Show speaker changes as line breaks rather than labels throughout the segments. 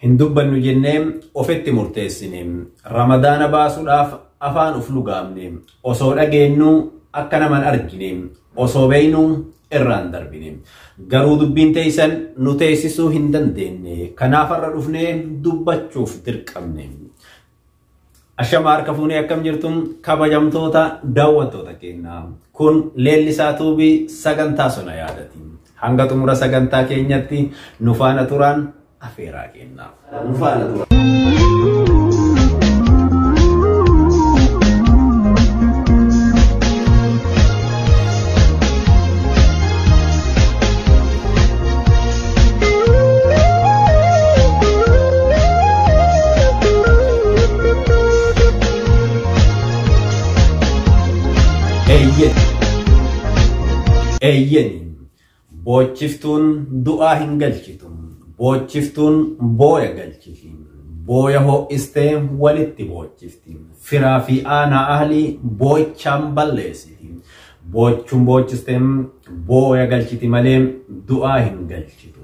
Hin dubbannu jennee ofitti murteessine. Ramadaana baasuudhaaf afaan uf lugaamne. Osoo dhageenyu akka naman argine. Osoo beeynu irraan darbine. Garuu dubbiin teessan nu teessisuu hin dandeenye. Kanaaf har'a dhufnee dubbachuuf dirqamne. Ashama harka fuunee akkam jirtu kabajamtoota daawwattoota keenya. Kun Leellisaa Tuubii sagantaa sona yaadati. Hanga xumura sagantaa keenyatti nu faana turaan afeeraa kenna. Nu faana turaa. Eeyyeni boochiftuun du'aa hin galchitu. Boochiftuun booya galchiti. Booya ho'istee walitti boochifti. Firaa fi aanaa ahlii boochaan balleessiti. Boochuun boochisteen booya galchiti malee du'aa hin galchitu.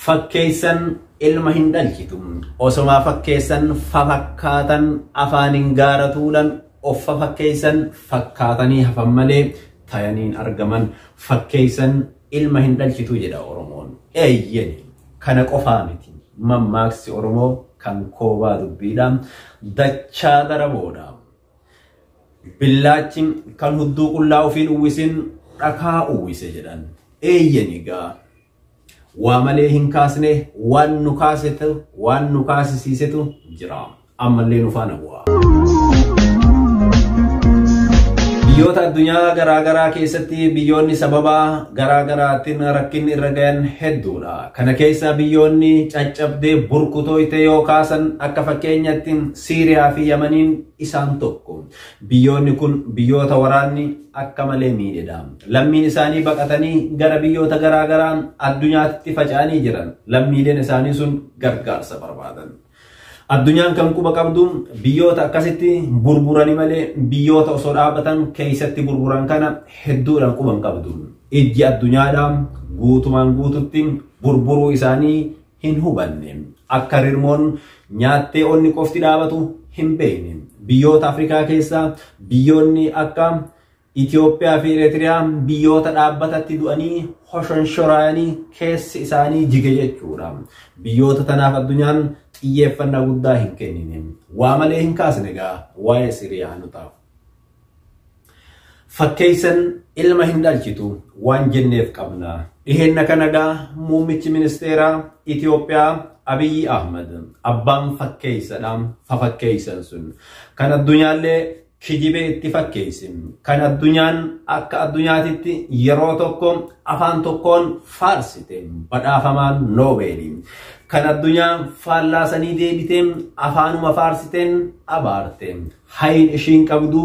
Fakkeessan ilma hin dhalchitu. Osomaa fakkeessan fafakkaatan afaaniin gaara tuulan of fakkeessan fakkaatanii hafan malee tayaniin argaman fakkeessan ilma hin dhalchitu jedha Oromoon. Eeyyeni kana qofaa miti. Mammaaksi Oromoo kan koobaa dubbiidha. Dachaa daraboodha. Billaachi kan hudduu qullaa ofiin uwwisin dhakaa uwwise jedhan. Eeyyeni gaa. Waa malee hin kaasne waan nu kaasetu waan nu kaasisiisetu jira. Ammallee nu faana bu'a. Biyyoota addunyaa garaagaraa keessatti biyyoonni sababa garaagaraatiin rakkinni irra gahan hedduudha. Kana keessa biyyoonni caccabdee burkutooyte yoo kaasan akka fakkeenyatti Siiriyaa fi Yamaniin isaan tokko. Biyyoonni kun biyyoota waraanni akka malee miidhedha. Lammiin isaanii baqatanii gara biyyoota garaagaraa addunyaatti faca'anii jiran. Lammiileen isaanii sun gargaarsa barbaadan. Addunyaan kan quba qabdu biyyoota akkasitti burburani malee biyyoota osoo dhaabbatan keessatti burburan kana hedduudhaan quba hin qabdu. Ijji addunyaadhaa guutumaan guututti burburuu isaanii hin hubanne. Akka rirmoon nyaattee onni qofti dhaabatu hin beekne. Biyyoota Afrikaa keessaa biyyoonni akka Itoophiyaa fi Eritiriyaa biyyoota dhaabbatatti du'anii hoshonshoraayanii keessi isaanii jige jechuudha. Biyyoota tanaaf addunyaan xiyyeeffannaa guddaa hin kennine. Waa malee hin kaasne egaa waa'ee Siriyaa nu ta'a. Fakkeessan ilma hin dhalchitu waan jenneef qabna. Dhiheenna kana egaa muummichi ministeeraa Itoophiyaa Abiyyi Ahmad abbaan fakkeessadha fafakkeessan sun. Kan addunyaallee kijibee itti fakkeesse. Kan addunyaan akka addunyaatitti yeroo tokko afaan tokkoon faarsite badhaafamaan Noobeelii. Kan addunyaan faallaasanii deebitee afaanuma faarsiteen abaarte. Hayin ishiin qabdu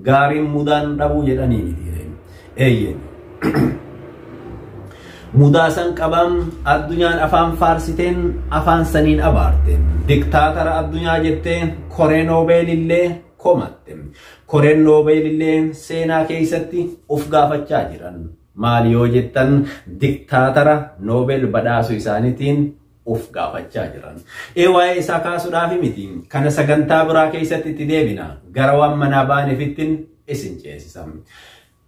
gaariin mudaan dhabuu jedhanii miti. Eeyyeen. Mudaa san qabam addunyaan afaan faarsiteen afaan saniin abaarte. Diktaatara addunyaa jettee koree Noobeelillee komatte. Koreen Noobeelillee seenaa keessatti of gaafachaa jiran. Maali yoo jettan diktaatara Noobeel badhaasu isaaniitiin of gaafachaa jiran. Ee waa'ee isaa kaasuudhaaf miti. Kana sagantaa biraa keessatti itti deebina. Gara waan manaa baaneefittiin isin ceesisa.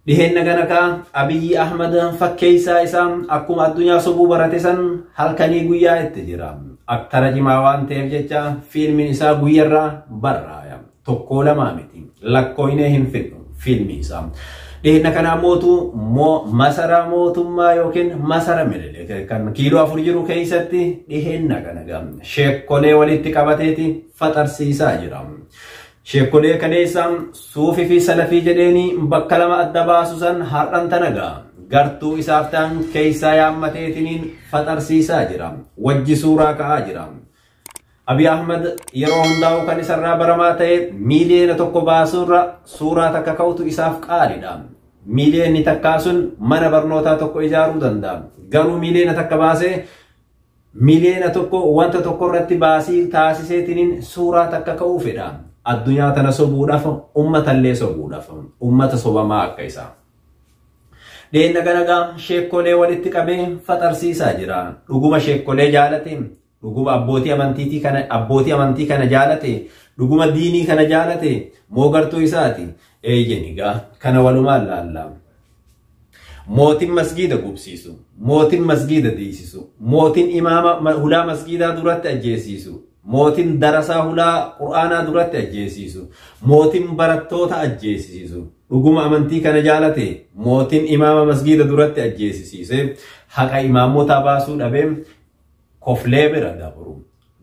Dhiheenna kana kaa Abiyyi Ahmad fakkeessaa isaa akkuma addunyaa sobuu barate san halkanii guyyaa itti jira. Aktara cimaa waan ta'eef jecha fiilmiin isaa guyyarraa barraaya. Tokkoo lamaa miti. Lakkooyinee hin fidhu fiilmii isaa. Dhiheenna kana mootu masara mootummaa yookiin masara Minilik kan kiiloo 4 jiru keessatti dhiheenna kana gaa sheekkolee walitti qabateeti faxarsiisaa jira. Sheekkolee kaleessa suufii fi salafii jedheeni bakka lama adda baasu san har'an tana gaa gartuu isaaf ta'an keessaa yaammateetiniin faxarsiisaa jira. Wajji suuraa ka'aa jira. Abiy Ahmad yeroo hundaa'u kan isarraa baramaa ta'e miiliyoona 1 baasuurra suuraa takka ka'utu isaaf qaaliidha. Miiliyoonni takkaa sun mana barnootaa tokko ijaaruu danda'a. Garuu miiliyoona takka baasee miiliyoona 1 wanta tokko irratti baasii taasiseetiniin suuraa takka ka'uu fedha. Addunyaa tana sobuudhaaf uummatallee sobuudhaaf uummata sobamaa akka isaa. Dhiheenna kana gaa sheekkolee walitti qabee faxarsiisaa jira. Dhuguma sheekkolee jaalate Dhuguma abbootii amantiitii kana abbootii amantii kana jaalate, dhuguma diinii kana jaalate moo gartuu isaati? Eeyyeni gaa kana walumaan laalla. Mootiin masgiida gubsiisu, mootiin masgiida diisisu, mootiin imaama hulaa masgiidaa duratti ajjeesiisu, mootiin darasaa hulaa qur'aanaa duratti ajjeesiisu, mootiin barattoota ajjeesiisu. Dhuguma amantii kana jaalate mootiin imaama masgiida duratti ajjeesisiise haqa imaamotaa baasuu dhabee koflee bira dabru.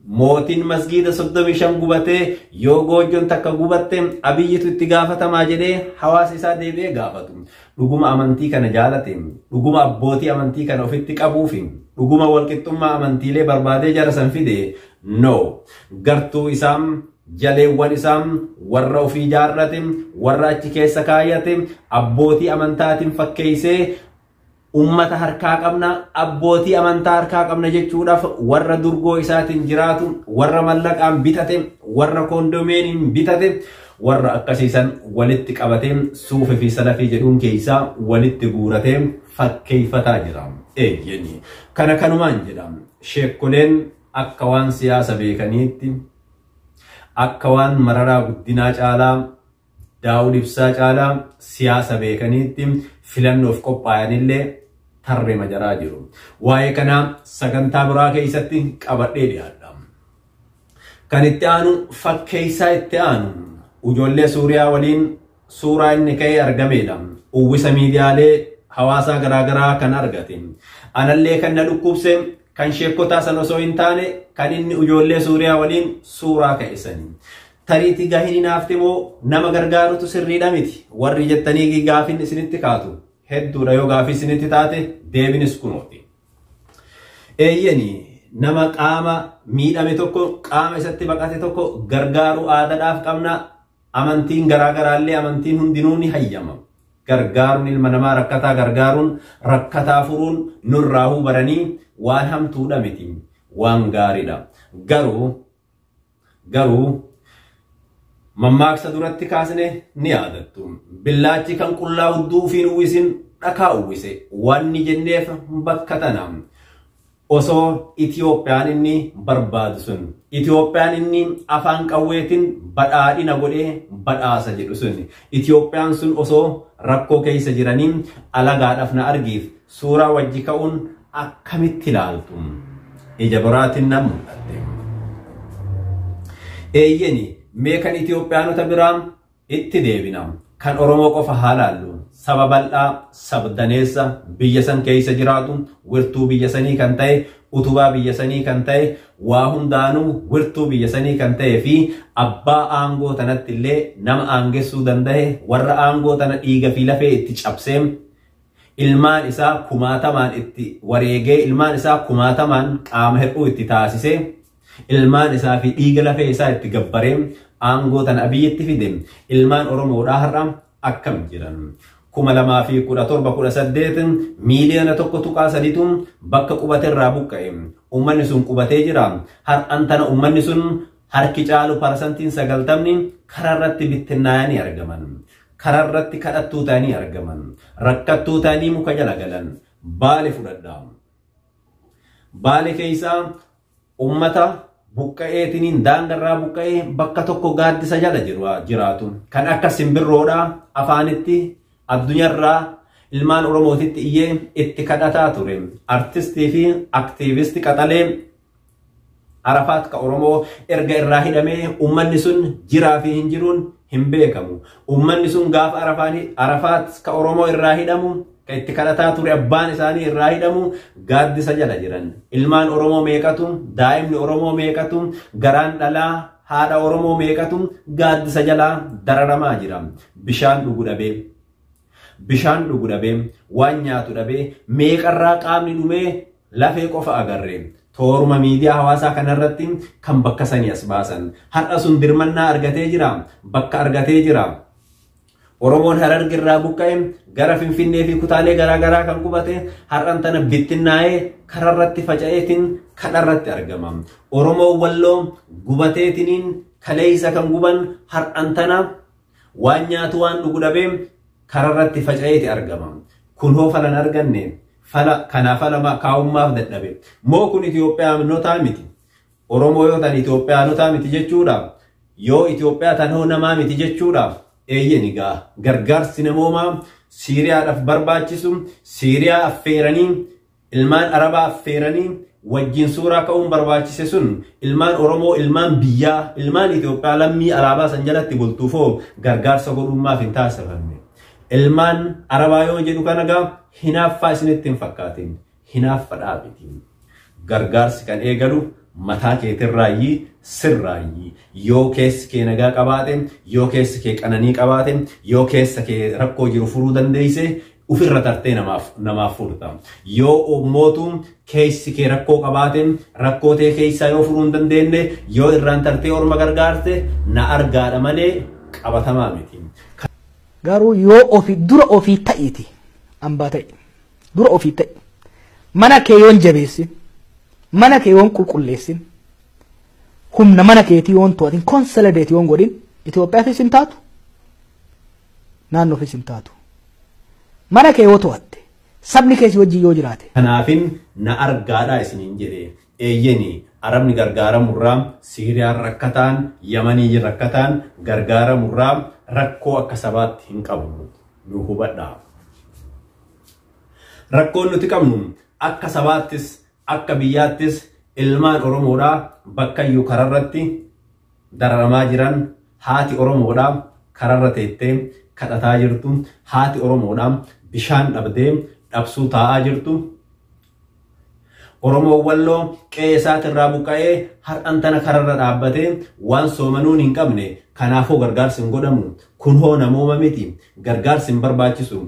Mootiin masgiida 35 gubatee yoo goojjoon takka gubatte Abiyyitu itti gaafatamaa jedhee hawaasa isaa deebi'ee gaafatu. Dhuguma amantii kana jaalate, dhuguma abbootii amantii kana ofitti qabuufi dhuguma walqixxummaa amantiilee barbaadee jara san fide no. Gartuu isaa, jaleewwan isaa, warra ofii jaarrate, warra achi keessa kaayyate, abbootii amantaatiin fakkeessee ummata harkaa qabna, abbootii amantaa harkaa qabna jechuudhaaf warra durgoo isaatiin jiraatu, warra mallaqaan bitate, warra koondomeeniin bitate, warra akkasiisan walitti qabatee suufii fi salafii jedhuun keessaa walitti guuratee fakkeeffataa jira. Eeyyeni. Kana kanumaan jedha. Sheekkoleen akka waan siyaasa beekaniitti, akka waan Mararaa Guddinaa caalaa, Daawud Ibsaa caalaa siyaasa beekaniitti filannoof qophaa'anillee tarree majaraa jiru. Waa'ee kanaa sagantaa biraa keessatti qabadhee dhiyaadha. Kan itti aanu fakkeessaa itti aanu ijoollee Suuriyaa waliin suuraa inni ka'ee argamedha. Uwwisa miidiyaalee hawaasaa garaagaraa kan argate. Anallee kan na dhukkubse kan sheekkotaa san osoo hin taane kan inni ijoollee Suuriyaa waliin suuraa ka'e sani. Tariitii gahiin hinaafte moo nama gargaarutu sirriidha miti warri jettanii gaafin isinitti kaatu hedduudha. Yoo gaafii isinitti taate deebinis kunooti. Eeyyeni, nama qaama miidhame tokko, qaama isatti baqate tokko gargaaruu aadaadhaaf qabna. Amantiin garaagaraallee amantiin hundinuu ni hayyama. Gargaaruun ilma namaa rakkataa gargaaruun, rakkataa furuun nurraahuu baranii waan hamtuudha miti, waan gaariidha. Garuu mammaaksa duratti kaasne ni yaadattu. Billaachi kan qullaa hudduu ofiin uwwisin dhakaa uwwise wanni jenneef bakka tana. Osoo Itiyoophiyaan inni barbaadu sun, Itiyoophiyaan inni afaan qawweetiin badhaadhina godhee badhaasa jedhu sun, Itiyoophiyaan sun osoo rakkoo keessa jiranii alagaadhaaf na argiif suuraa wajji ka'uun akkamitti ilaaltu? Ija biraatiin nan mul'atte. Eeyyeni, mee kan Itiyoophiyaanota biraa itti deebina. Kan Oromoo qofa haa laallu. Saba bal'aa, sabdaneessa biyya san keessa jiraatu, wirtuu biyya sanii kan ta'e, utubaa biyya sanii kan ta'e, waa hundaanuu wirtuu biyya sanii kan ta'e fi abbaa aangoo tanatti illee nama aangessuu danda'e, warra aangoo tana dhiiga fi lafee itti cabsee ilmaan isaa kumaatamaan itti wareegee, ilmaan isaa kumaatamaan qaama hir'uu itti taasisee, ilmaan isaa fi dhiiga lafee isaa itti gabbaree aangoo tana Abiyyitti fide. Ilmaan Oromoodhaa har'a akkam jiran? 2017, 18 miiliyoona 1.3tu bakka qubate irraa buqqa'e. Uummanni sun qubatee jira. Har'an tana uummanni sun harki caalu 90% karaa irratti bittinnaa'anii argaman. Karaa irratti kadhattuu ta'anii argaman. Rakkattuu ta'anii muka jala galan. Baale fudhadhaa. Baale keessaa uummata buqqa'eetiniin daangarraa buqqa'ee bakka tokko gaaddisa jala jiraatu. Kan akka simbirroodhaa afaanitti addunyaarraa ilmaan Oromootitti iyyee itti kadhataa ture. Artistii fi aktiivisti qaxalee Arafaat ka Oromoo erga irraa hidhamee uummanni sun jiraa fi hin jiruun hin beekamu. Uummanni sun gaafa Arafaat ka Oromoo irraa hidhamu, kan itti kadhataa ture abbaan isaanii irraa hidhamu gaaddisa jala jiran. Ilmaan Oromoo meeqatu, daa'imni Oromoo meeqatu, garaan dhalaa haadha Oromoo meeqatu gaaddisa jalaa dararamaa jira. Bishaan dhugu dhabee, bishaan dhugu dhabee, waan nyaatu dhabee, meeqarraa qaamni dhumee lafee qofa agarre. Tooruma miidiyaa hawaasaa kanarratti kan bakka sanii as baasan. Har'a sun dirmannaa argatee jira, bakka argatee jira. Oromoon Hararge irraa buqqa'e gara Finfinnee fi kutaalee garaagaraa kan qubate har'an tana bittinnaa'ee kararratti faca'eetiin kadharratti argama. Oromoon Walloo gubateetiniin kaleessa kan guban har'an tana waan nyaatu waan dhugu dhabee kararratti faca'eeti argama. Kun hoo falan arganne fala kanaaf fala kaa'ummaaf dadhabe. Moo kun Itoophiyaanotaa miti. Oromoo yoo ta'an Itoophiyaanotaa miti jechuudha. Yoo Itoophiyaa ta'an hoo namaa miti jechuudha. Eeyyeen egaa gargaarsi namoomaa Siiriyaadhaaf barbaachisu Siiriyaa affeeranii ilmaan Arabaa affeeranii wajjin suuraa ka'uun barbaachise sun ilmaan Oromoo ilmaan biyyaa ilmaan Itoophiyaa lammii alaabaa san jalatti bultuufoo gargaarsa godhummaaf hin taasifamne. Ilmaan Arabaa yoo jedhu kana egaa hinaaffaa isinitti hin fakkaatin. Hinaaffa dhaabiti. Gargaarsi kan eegalu mataa keetirraayyii sirraayyii yoo keessi kee nagaa qabaate yoo keessi kee qananii qabaate yoo keessa kee rakkoo jiru furuu dandeeyse ufirra tartee namaaf furta. Yoo mootu keessi kee rakkoo qabaate rakkoo tee keessaa yoo furuu hin dandeenye yoo irraan tartee orma gargaarte na argaadha malee qabatamaa miti.
Garuu yoo ofii dura ofii ta'iiti hambaa ta'e dura ofii ta'e mana kee yoon jabeessin mana kee yoon qulqulleessin humna mana keetii yoon to'atin consolidate yoon godhin Itoophiyaafis hin taatu naannoofis hin taatu mana kee yoo to'atte sabni kee si wajjin yoo jiraate.
Kanaafin na argaadhaa isiniin jedhe eeyyeni Arabni gargaaramurraa Siiriyaan rakkataan Yamanii rakkataan gargaaramurraa rakkoo akka sabaatti hin qabnu nu hubadhaa. Rakkoon nuti qabnu akka sabaattis akka biyyaattis ilmaan Oromoodhaa bakkayyuu kararratti dararamaa jiran haati Oromoodhaa kararra teettee kadhataa jirtu haati Oromoodhaa bishaan dhabdee dhabsuu taa'aa jirtu. Oromoo Walloo qe'ee isaatirraa buqqa'ee har'an tana kararra dhaabbatee waan soomanuun hin qabne kanaafuu gargaarsi hin godhamu. Kun hoo namooma miti gargaarsi hin barbaachisu.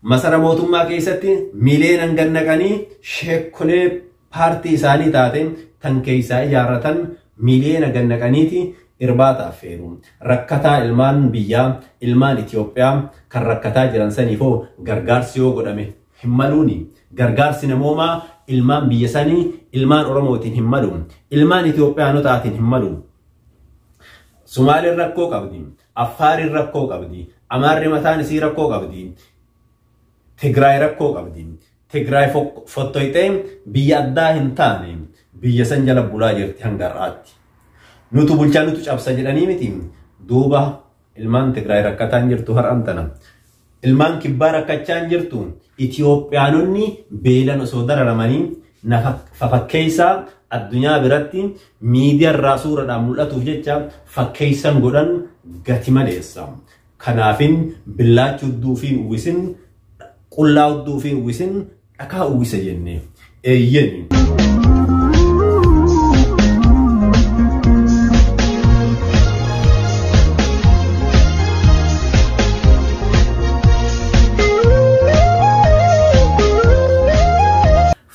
Masara mootummaa keessatti miiliyoonaan gannaqanii sheekolee paartii isaanii taate tan keessaa ijaarratan miiliyoona gannaqaniiti irbaata affeeru. Rakkataa ilmaan biyyaa ilmaan Itoophiyaa kan rakkataa jiran saniifoo gargaarsi yoo godhame hin maluuni. Gargaarsi namoomaa ilmaan biyya sanii ilmaan Oromootiin hin malu. Ilmaan Itoophiyaanotaatiin hin malu. Sumaaliin rakkoo qabdi. Affaariin rakkoo qabdi. Amaarri mataan isii rakkoo qabdi. Tigraay rakkoo qabdi. Tigraay fottoyxee biyya addaa hin taane biyya san jala bulaa jirti hanga har'aatti. Nutu bulchaa nutu cabsa jedhanii miti. Duuba ilmaan Tigraay rakkataan jirtu har'an tana. Ilmaan kibbaa rakkachaa jirtu. Itoophiyaanonni beelan osoo dararamanii fafakkeessaa addunyaa biratti miidiyaarraa suuraadhaan mul'atuuf jecha fakkeessan godhan gati maleessa. Kanaafin billaachi hudduu fi uwwisin qullaa hudduu fi uwwisin dhakaa uwwisa jenne eeyyeni.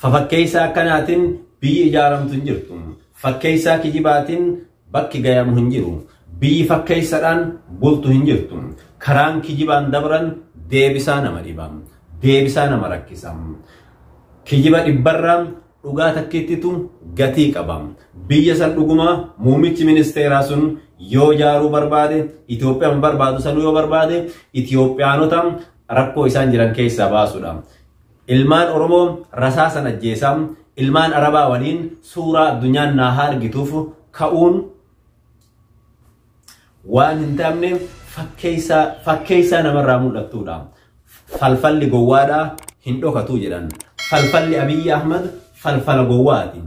Fakkeessaa akkanaatiin biyyi ijaaramtu hin jirtu. Fakkeessaa kijibaatiin bakki gayamu hin jiru. Biyyi fakkeessaadhaan bultu hin jirtu. Karaan kijibaan dabran deebisaa nama dhiba. Deebisaa nama rakkisa. Kijiba dhibbarraa dhugaa takkittitu gatii qaba. Biyya san dhuguma muummichi ministeeraa sun yoo ijaaruu barbaade Itoophiyaan barbaadu sanuu yoo barbaade Itoophiyaanota rakkoo isaan jiran keessaa baasudha. Ilmaan Oromoo rasaasan ajjeesaa ilmaan Arabaa waliin suuraa addunyaan naahaa argituuf ka'uun waan hin taane fakkeessaa namarraa mul'attudha. Falfalli gowwaadhaa hin dhokatu jedhan. Falfalli Abiyyi Ahmad falfala gowwaati.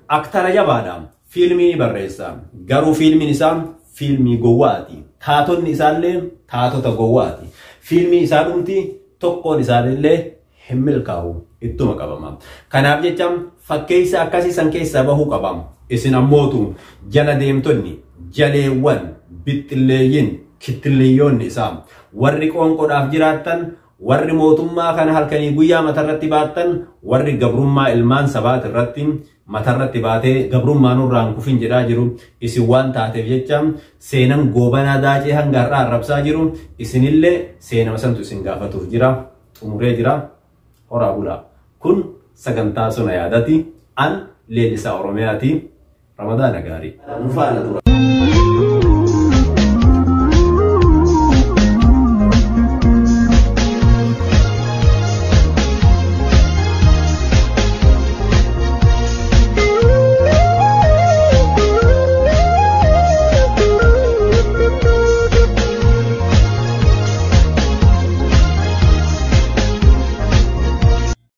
Aktara jabaadha. Fiilmii ni barreessa. Garuu fiilmiin isaa fiilmii gowwaati. Taatonni isaallee taatota gowwaati. Fiilmii isaa dhumti tokkoon isaanillee hin milkaa'u ittuma qabama. Kanaaf jecha fakkeessa akkasii san keessaa bahuu qaba. Isin ammootu jala deemtonni jaleewwan bixxilleeyyiin kitilleeyyoonni isaa warri qoonqoodhaaf jiraattan warri mootummaa kana halkanii guyyaa matarratti baattan warri gabrummaa ilmaan sabaat irratti matarratti baatee gabrummaa nurraan kufin jedhaa jiru isin waan taateef jecha seenan goobanaa daacee hanga har'aa arrabsaa jiru isinillee seenama santu isin gaafatuuf jira xumuree jira. Horaa bulaa. Kun sagantaa sona yaadati. An leellisaa Oromiyaati. Ramadaana gaarii. Nu faana tura.